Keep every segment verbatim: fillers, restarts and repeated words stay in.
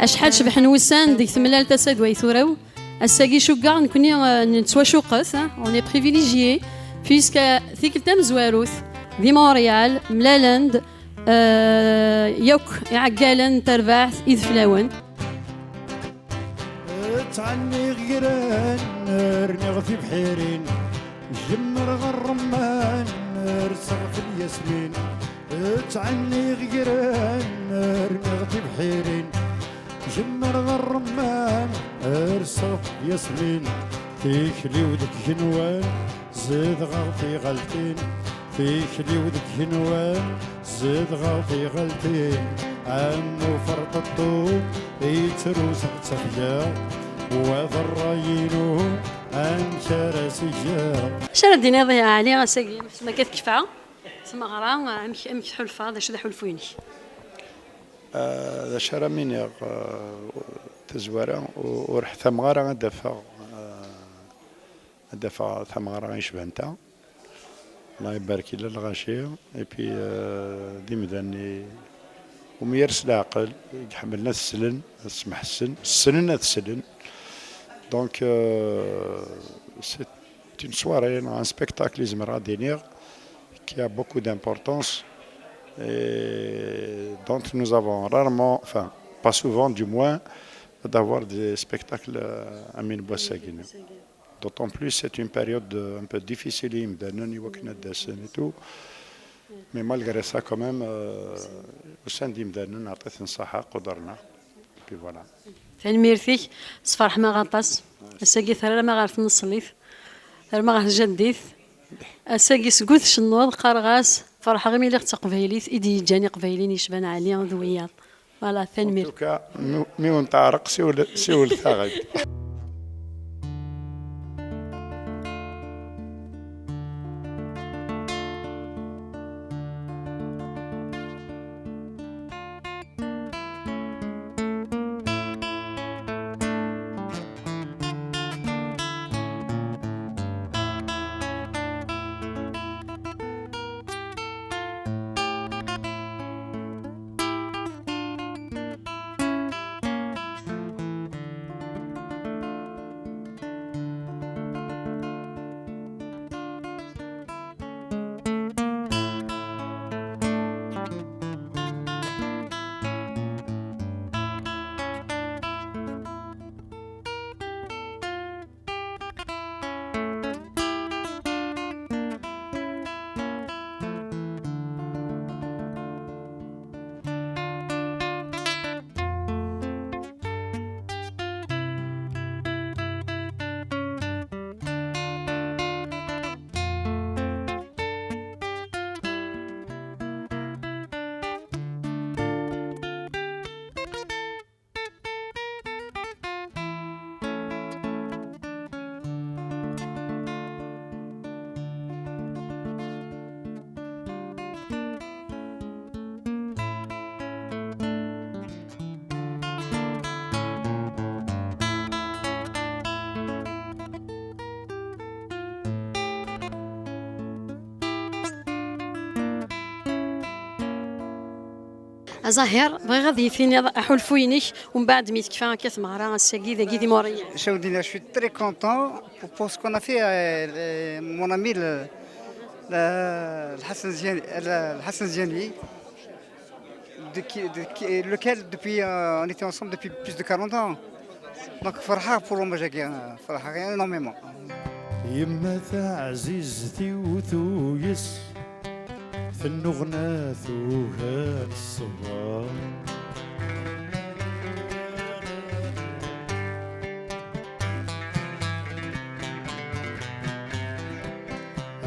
Acḥal cebḥen wussan deg temlalt ass-a d way tura-w. Ass-agi cukkeɣ nekni, eh, nettwacuqet, hein, on est privilégié, puisque tikkelt tamezwarut di Montréal mlalen-d, eh, yakk iɛeggalen n terbaɛt ideflawen. Ttɛenniɣ igran, rniɣ tibḥirin, jemmreɣ ṛṛemman, rseɣ f lyasmin. Ttɛenniɣ igran, rniɣ tibḥirin, jemmreɣ ṛṛemman, rseɣ f lyasmin. Tikli-w deg igenwan, zedɣeɣ tiɣaltin. Tikli-w deg igenwan, zedɣeɣ tiɣaltin. Am uferṭeṭṭu yettru s ttafgeɣ, wa d ṛṛay-inu, amek ara s-geɣ? Acu ara d-tiniḍ, ya Ɛli, ass-agi, ma akka tekfa tmeɣra, amek, amek tḥulfaḍ, d acu d aḥulfu-inek? Ah, d acu ara m-iniɣ, ah, tazwara, u-, ur ḥtameɣ ara ad d-afeɣ, ah, ad d-afeɣ tameɣra yecban ta. Allah ibarek illa lɣaci, et puis, euh, d imdanen i umyar s leɛqel, i iḥemmlen ad slen, ad smeḥsen, ssnen ad slen. Donc, euh, c'est une soirée, un spectacle, i zemreɣ ad d-iniɣ, qui a beaucoup d'importance et dont nous avons rarement, enfin, pas souvent du moins, d'avoir des spectacles, euh, am win n wass-agi. D'autant plus, c'est une période, euh, un peu difficile i yimdanen i wakken ad d-asen et tout. Mais malgré ça, quand même, euh, usan-d yimdanen, neɛṭi-ten ṣṣaḥa, qudren-aɣ. Et puis voilà. Tanemmirt-ik, sferḥem-aɣ aṭas. Ass-agi terram-aɣ ɣer tneṣlit, terram-aɣ ɣer tjaddit. Ass-agi seg ur tcennuḍ, qqareɣ-as, ferḥeɣ imi lliɣ d taqbaylit i d-yeǧǧan iqbayliyen yecban Ɛli d wiyaḍ. Voilà, en tout cas, mi, mi wen-teɛreq, siwel, siwlet-aɣ-d. A Zahir, bɣiɣ ad yi-tiniḍ aḥulfu-inek, umbeɛd mi tekfa akka tmeɣra ass-agi dagi di Montréal. Cawdina, je suis très content pour, pour ce qu'on a fait, euh, le, mon ami, le, le, le Hassan Ziani, le, le Hassan Ziani, de qui, de qui, lequel, depuis, euh, on était ensemble depuis plus de quarante ans. Donc, فرحة pour l'hommage, hein, فرحة énormément. Yemma taɛzizt-iw tuyes, tennuɣna tugar ṣṣber.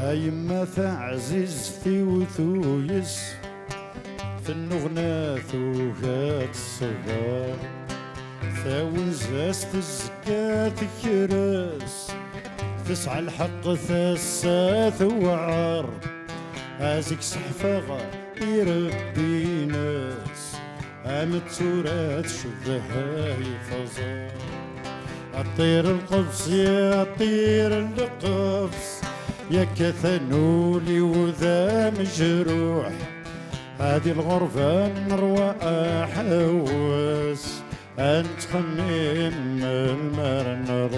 A yemma taɛzizt-iw tuyes, tennuɣna tugar ṣṣber. Tawenza-s tezga tekres, tesɛa lḥeqq tasa tewɛer. Azik seḥfeɣ irebbi-ines, am tura tcebbeḥ ay teẓer. A ṭṭir lqebs, ya ṭṭir lqebs, yakkat ul-iw d amejruḥ. Hadi lɣerba n ṛwa aḥewwes. Ad nettxemmim melmi ara nruḥ.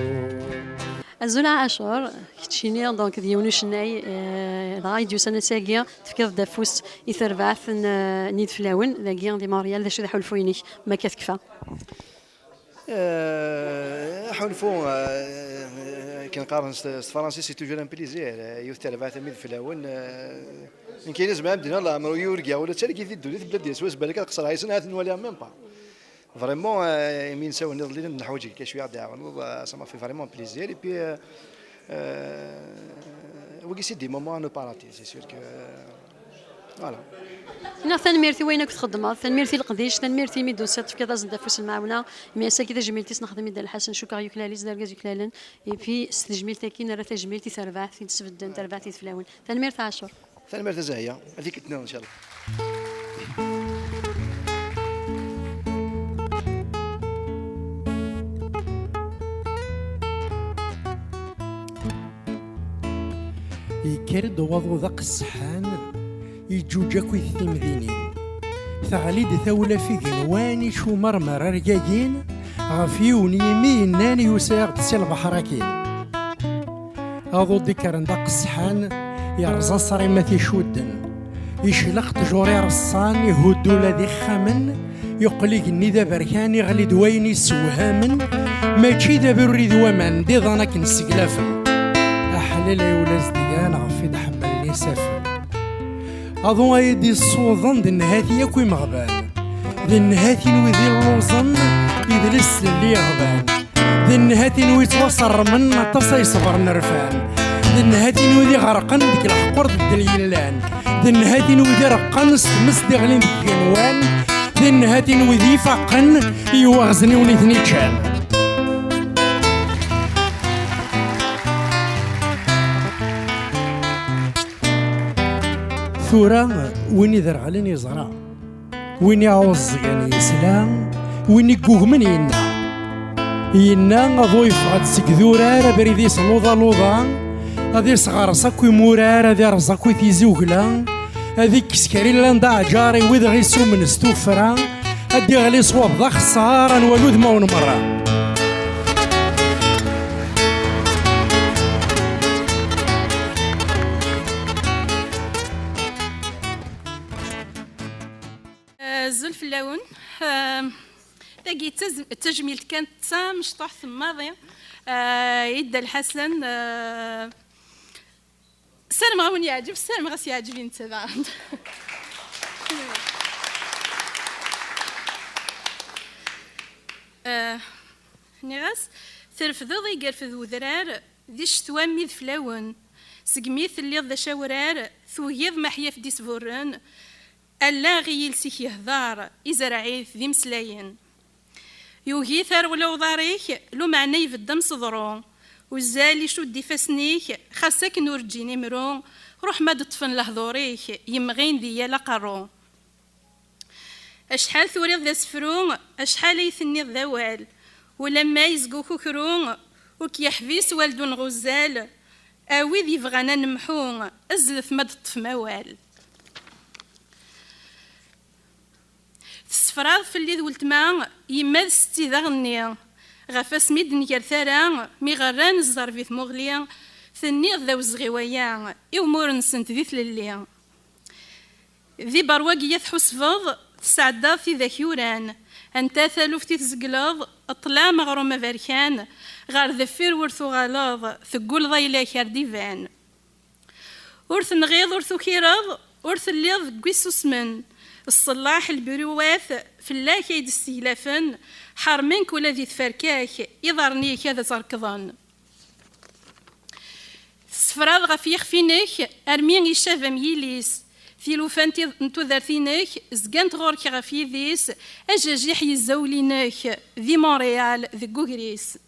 Azul a Ɛacur, keččini, donc, d yiwen ucennay, eh, dɣa i d-yusan ass-agi, tefkiḍ-d afus i terbaɛt n, eh, n yideflawen dagi di Montréal. D acu d aḥulfu-inek, ma akka tekfa? Eh, aḥulfu, eh, akken qqaren s, s tefransist, c'est toujours un plaisir. Eh, yiwet terbaɛt am yideflawen, eh, nekk-ini zemreɣ ad m-d-iniɣ leɛmer ur yurga ula d targit di ddunit, bla d-yeswa zbal kan qesreɣ yis-sen, ahat nwali même pas. Vraiment, euh, imi nsawen iḍelli, neḥwaǧ-ik cwiya ad d-tɛawneḍ, euh, ça m'a fait vraiment plaisir. Et puis, euh, euh, wagi, c'est des moments à ne pas rater, c'est sûr que, euh, voilà. Neɣ tanemmirt i wayen akk txeddmeḍ, tanemmirt i leqdic, tanemmirt imi d-tusiḍ tefkiḍ-asen-d afus n lemɛawna, imi ass-agi tajmilt-is nexdem i Dda Lḥasen, cukkeɣ yuklal-itt d argaz yuklalen, et puis s tejmilt-agi nerra tajmilt i terbaɛt i d-sbedden, terbaɛt i yideflawen. Tanemmirt a Ɛacur. Tanemmirt a Zahya, ad tikkelt nniḍen, ncallah. Yekker-d waḍu d aqesḥan, iǧǧuǧ akkit timdinin. Teɣli-d tawla f igenwan, icumermer argagin, ɣef yiwen yimi yennan yusa-aɣ-d si lbeḥr akin. Aḍu d-ikkren d aqesḥan, yerẓa ṣṣrimat icudden. Icleq ṭṭjur ireṣṣan, ihuddu ula d ixxamen, yeqqel igenni d aberkan, iɣli d wayen yessewhamen, mačči d abruri d waman, d iḍan akken seglafen. Aḥlil ay ula zedgan ɣef i d-ḥemmlen isaffen. Aḍu ay d-isuḍen d nnhati akk imeɣban, d nnhati n wid illuẓen, idles tlelli iɣban, d nnhati n wid ttwaṣerrmen, aṭas ay ṣebren rfan, d nnhati n wid iɣerqen deg leḥqur d ddel yellan, d nnhati n wid ireqqen s tmes d-iɣlin deg igenwan, d nnhati n wid ifaqen i waɣzen i wen-iten-iččan. Tura, win iderɣlen yeẓra, win iɛuẓẓgen yesla, win iggugmen yenna. Yenna aḍu yeffeɣ-d seg durar, abrid-is luḍa luḍa, ad isɣers akk imurar, ad irẓ akk i tizugla, ad ikkes kra illan d aɛǧar i wid ɣ-isumen s tuffra, ad d-iɣli ṣṣwab d axeṣṣar, ad nwali udmawen merra. Azul fell-awen. Eh, tagi d taz-, d tajmilt kan d tamecṭuḥt maḍi, eh, i Dda Lḥasen, eh, ssarameɣ ad wen-yeɛǧeb, ssarameɣ ad s-yeɛǧeb i netta daɣen. Eh, nniɣ-as, trefdeḍ i yerfed wedrar, di ccetwa mmi d fell-awen. Segmi telliḍ d acawrar, tugiḍ ma ḥyaf d-isburren, allaɣ i yiles-ik yehḍar, izreɛ-it d imeslayen. Yugi tarewla uḍar-ik, lumeɛna ibedd am seḍru. Uzzal icudd ifassen-ik, xas akken ur ǧǧin imru, ruḥ ma d-ṭṭfen lehdur-ik, yemɣin di yal aqerru. Acḥal turiḍ d asefru, acḥal ay tenniḍ d awal, ulamma yezga ukukru, ur k-yeḥbis waldu neɣ uzzal, a wid yebɣan ad nemḥu, azzlet ma d-ṭṭfem awal. Tessefraḍ fell-i d weltma, yemma d setti daɣenni. Ɣef asmi d-nger tara, mi ɣerran zzerb i tmuɣli, tenniḍ d awezɣi waya, i umur-nsent di tlelli. Di berwagi i tḥusbeḍ, tesɛeddaḍ tidak yuran. Anta taluft i tzegleḍ, ṭṭlam aɣrum aberkan, ɣer deffir ur tuɣaleḍ, tegguleḍ ayla-k ar d-iban. Ur tenɣiḍ, ur tukireḍ, ur telliḍ deg wissusmen. Ṣṣellaḥ, lbiruwat, fell-ak ay d-steglafen, ḥermen-k ula di tferka-k, iḍarren-ik ad tt-rekḍen. Tessefraḍ ɣef yixef-inek armi icab am yilis. Tilufa n tid-, n tudert-inek zgant ɣur-k ɣef yidis, ajajiḥ yezza ul-inek di Montréal deg ugris.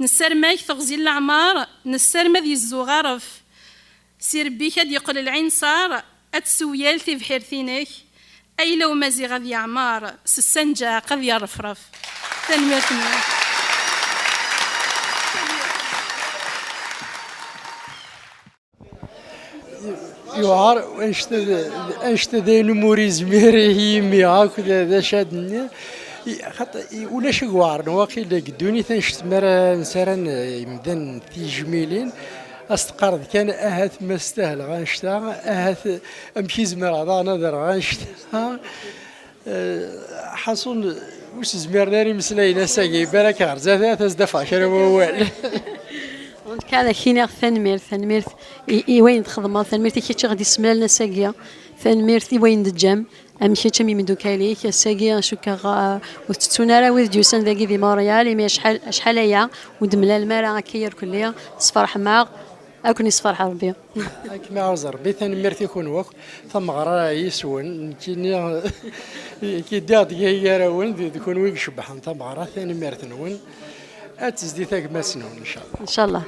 Nessarem-ak teɣzi n leɛmer, nessarem ad yezzu uɣaref. Si Rebbi-k ad d-yeqqel lɛinṣer, ad tessewyal tibḥirt-inek. Ayla umaziɣ ad yeɛmer, s ssanǧaq ad yerrefref. Tanemmirt-nwen. Yuɛer, annect-a d, annect-a d ayen umi ur yezmir i yimi akk d, d acu ad d-nni. I, xaṭ-, i, ulac i iweɛren waqil deg ddunit, annect mi ara nsara n-, imdanen tijmilin, as-teqqareḍ kan ahat ma stahleɣ annect-a, ahat amek i zemreɣ daɣen ad rreɣ annect-a. Eh, ḥaṣun, ur s-zmiren ara imeslayen ass-agi, balak ɣer zdat ad as-d-afeɣ kra n wawal. Nekk ad ak-iniɣ tanemmirt, tanemmirt i, i wayen txedmeḍ, tanemmirt i kečč i ɣ-d-issemlalen ass-agi, tanemmirt i wayen d-teǧǧam, am kečč am imeddukal-ik, ass-agi cukkeɣ, ah, ur tettun ara wid d-yusan dagi di Montréal, imi acḥal, acḥal aya ur d-mlalem ara akka irkelli, tesferḥem-aɣ, ad ken-isferḥ Rebbi. Ad kem-iɛawez Rebbi, tanemmirt i kunwi akk. Tameɣra yis-wen, nekkini, nekki ddiɣ-d gar-awen, d, d kunwi i icebbḥen tameɣra, tanemmirt-nwen. Ad tezdi tagmat-nwen, ncallah. Ncallah.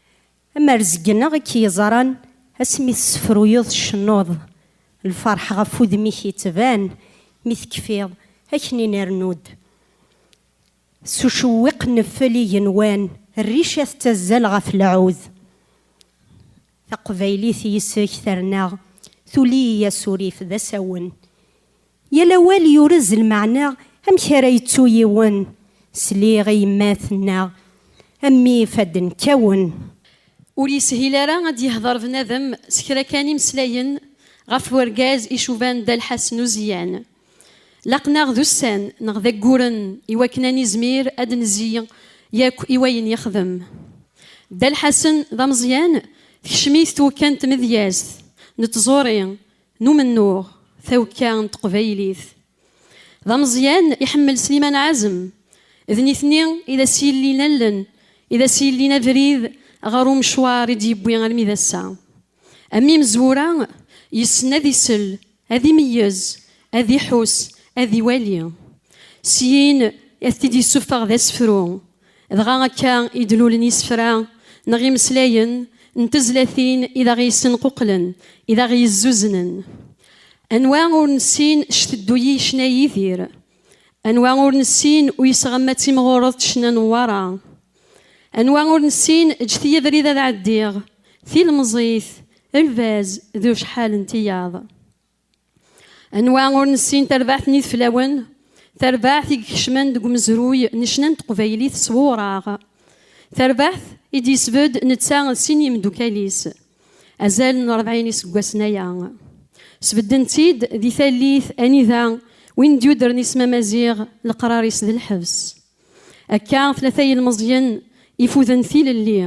Am rrezg-nneɣ i k-yeẓran, asmi tessefruyeḍ tcennuḍ, lferḥ ɣef wudem-ik yettban, mi tekfiḍ, akken i nernu-d. S ucewwiq neffel igenwan, rrica tettazzal ɣef lɛud. Taqbaylit yis-k terna, tuli-yi asurif d asawen. Yal awal yurez lmeɛna, amek ara yettu yiwen? Sliɣ i yemma tenna, a mmi ifadden kkawen. Ur yeshil ara ad d-yehder bnadem s kra kan imeslayen ɣef urgaz icuban Dda Lḥasen Uzeyyan. Laqen-aɣ d ussan neɣ d agguren i wakken ad nizmir ad d-nezzi yakk i wayen yexdem. Dda Lḥasen d ameẓyan, tekcem-it twekka n tmedyazt, n tẓuri, n umennuɣ, tawekka n teqbaylit. D ameẓyan iḥemmel Sliman Ɛazem. D nitni i d as-yellin allen, i d as-yellin abrid ɣer umecwar i d-yewwi armi d ass-a. Am imezwura, yessen ad isel, ad imeyyez, ad iḥus, ad iwali. Syin, ad t-id-yessufeɣ d asefru. Dɣa akka i d-lulen yisefra neɣ imeslayen n tezlatin i d aɣ-yessenquqlen, i d aɣ-yezzuznen. Anwa ur nessin Cteddu-yi yecna Yidir? Anwa ur nessin Ur yesɣamma timɣureḍ ccna Newwara? Anwa ur nessin Ǧǧet-iyi abrid ad ɛeddiɣ, Tilemẓit, Lbaz d ucḥal n tiyaḍ? Anwa ur nessin tarbaɛt-nni d fell-awen? Tarbaɛt i ikecmen deg umezruy n ccna n teqbaylit s wureɣ. Tarbaɛt i d-yesbedd netta d sin yimdukal-is, azal n rebɛin iseggasen aya. Sbedden-tt-id di tallit anida win d-yudren isem amaziɣ, leqrar-is d lḥebs. Akka, tlata yilmeẓyen ifuden tilelli,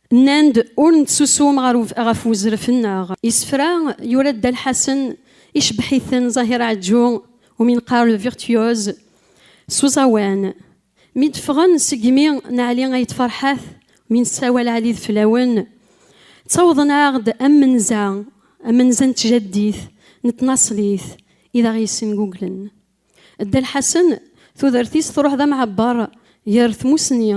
nnan-d ur nettsusum ɣer uf-, ɣef uzref-nneɣ. Isefra yura-d Dda Lḥasen icebbeḥ-iten Zahir Ɛeǧǧu, umi neqqar le virtuose, s uẓawan. Mi d-ffɣen segmi n Ɛli Ayt Ferḥat, mi nessawal Ɛli d fell-awen, ttawḍen-aɣ-d amenza, amenza n tjaddit, n tnaṣlit, i d aɣ-yessenguglen. Dda Lḥasen, tudert-is truḥ d amɛebber gar tmusni,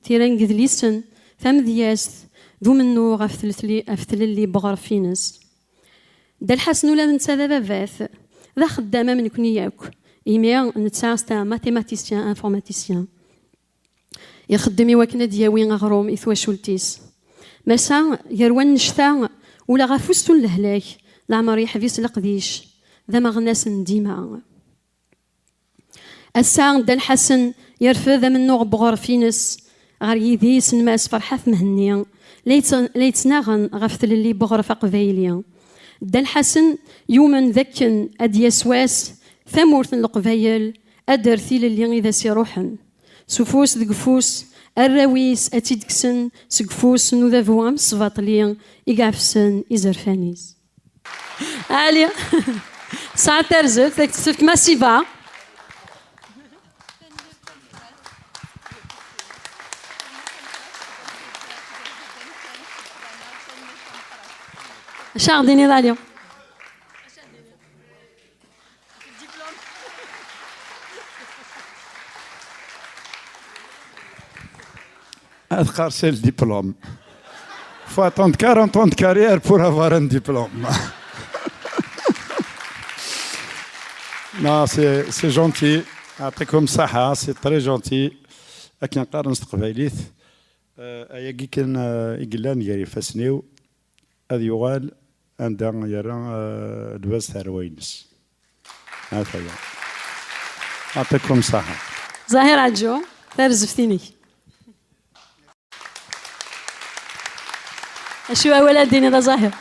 tira n yedlisen, tamedyazt, d umennuɣ ɣef tlelli, ɣef tlelli n weɣref-ines. Dda Lḥasen ula d netta d ababat, d axeddam am nekni yakk, imi netta c'est un mathématicien informaticien. Ixeddem i wakken ad d-yawi aɣrum i twacult-is. Massa, gar wannect-a, ula ɣef ustu n lehlak, leɛmer yeḥbis leqdic, d ameɣnas n dima. Ass-a, Dda Lḥasen yerfed amennuɣ n weɣref-ines ɣer yidis n Mass Ferḥat Mhenni, la yett-, la yettnaɣen ɣef tlelli n weɣref aqbayli. Dda Lḥasen yumen d akken ad d-yas wass, tamurt n Leqbayel ad d-terr tilelli i d as-iruḥen. S ufus deg ufus, arraw-is ad tt-id-kksen seg ufus n udabu amesbaṭli i iɛefsen izerfan-is. Ali, tesɛa tarzeft, ad k-tt-tefk Masiba. Acu ara ɣ-d-tiniḍ, Ali? Ad qqar c'est le diplôme. Faut attendre quarante ans de carrière pour avoir un diplôme. Non, c'est, c'est gentil. Yɛṭikum ṣṣeḥḥa, c'est très gentil. Akken qqaren s teqbaylit. Euh, ayagi kan, euh, i yellan gar ifassen-iw, ad yuɣal anda yerra, euh, lbaz tarwa-ines. Ataya. يعطيكم الصحة. زهير عجو، tarzeft-inek. Acu awal ad d-tiniḍ a Zahir?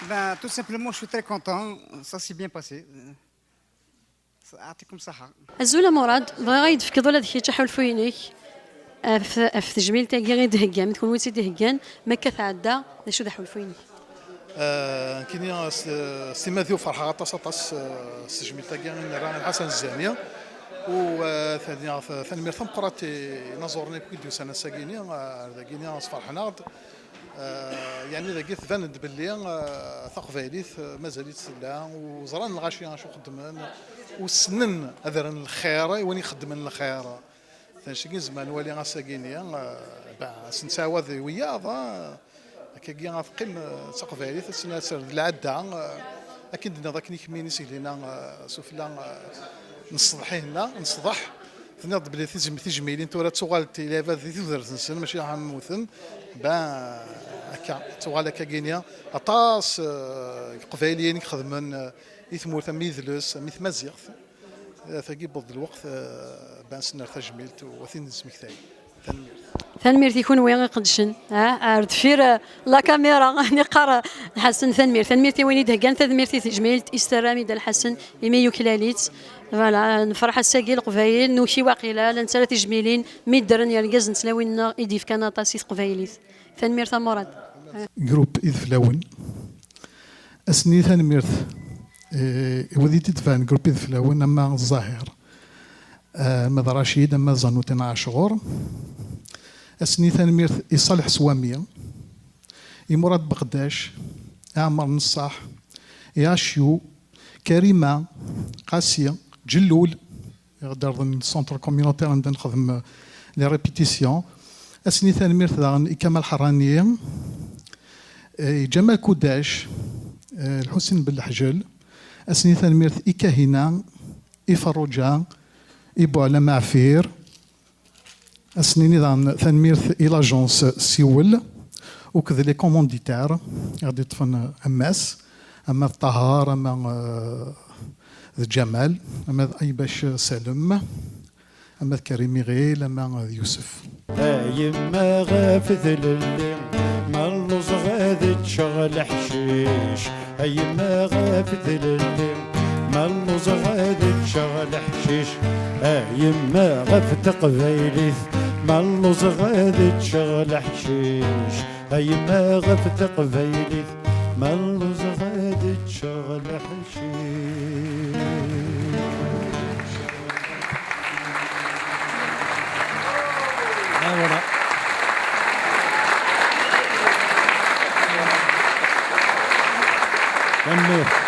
Ben, tout simplement, je suis très content. Ça s'est bien passé. Azul a Murad, bɣiɣ ad yi-d-tefkeḍ ula d kečč aḥulfu-inek ɣef, ɣef tejmilt-agi i d-theggam, d kenwi i tt-id-iheggan, ma akka tɛedda, d acu d aḥulfu-inek? Eh, nekkini s, s timmad-iw ferḥeɣ aṭas, aṭas, eh, s tejmilt-agi i nerra i Lḥasan Zzani. U, eh, tani, tanemmirt tameqqrant i inaẓuren akk i d-yusan ass-agi-ni, eh, ar dagi-ni sferḥen-aɣ-d. Eh, yeɛni dagi tban-d belli, eh, taqbaylit, eh, mazal-itt tella, u ẓran lɣaci acu xeddmen, u ssnen ad rren lxir i win ixeddmen lxir. Tanect-agi nezmer nwali ass-agi-ni, eh, ben, ad s-nettɛawad i wiyaḍ, eh, akkagi ad teqqim, eh, d taqbaylit, ad s-, ad s-terr d lɛadda, eh, akken d-nniḍ akken i kemmini seg dinna, eh, sufella, eh, n ṣṣdeḥ-ihenna, n ṣṣdeḥ. Tenniḍ-d belli tizem-, tijmilin tura ttuɣal-d i lɛibad di tudert-nsen, mačči am wten. Ben, akka, ttuɣal akka gini. Aṭas, eh, Iqbayliyen i ixedmen, eh, i tmurt am yidles, am i tmaziɣt. Eh, tagi yewweḍ-d lweqt, eh, ben, s-nerr tajmilt u ad t-id-nesmektay. Tanemmirt. Tanemmirt i kunwi iqeddcen, ha, ar deffir, eh, la caméra, niqqar, eh, Lḥasen, tanemmirt. Tanemmirt i win i d-heggan, tanemmirt i tejmilt, i s-terram i Dda Lḥasen, imi yuklal-itt. Voilà, nefreḥ ass-agi Leqbayel, nuki waqila, la nettarra tijmilin, mi ddren yergazen d tlawin-nneɣ i d-yefkan aṭas i teqbaylit. Tanemmirt a Murad. Groupe Ideflawen. Ass-nni tanemmirt, eh, i wid i d-itebɛen Groupe Ideflawen, ama Zahir, eh, ama d Racid, ama d Zanutin Acɣur. Ass-nni tanemmirt i Ṣaleḥ Swami, i Murad Beqdac, i Ɛmer Nessaḥ, i Acyu, Karima, Qasi, Ǧellul, i ɣ-d-irḍen centre communautaire anda nexdem, eh, les répétitions. Ass-nni tanemmirt daɣen i Kamal Ḥerrani, eh, i Ǧamal Kudac, eh, Lḥusin Belleḥjel. Ass-nni tanemmirt i Kahina, i Ferruǧa, i Buɛlam Ɛfir. Ass-nni daɣen tanemmirt i l'agence Siwel, akked les commanditaires, i ɣ-d-iṭṭfen ammas, ama d Ṭahar, ama, eh, d Ǧamal, ama d Aybac Salem, ama d Karim Iɣil, ama d Yusef. A yemma ɣef tlelli, ma lluẓeɣ ad ččeɣ leḥcic. A yemma ɣef tlelli, ma lluẓeɣ ad ččeɣ leḥcic. A yemma ɣef teqbaylit, ma lluẓeɣ ad ččeɣ leḥcic. A yemma ɣef teqbaylit, ma lluẓeɣ ad ččeɣ leḥcic. Ah, voilà. Tanemmirt.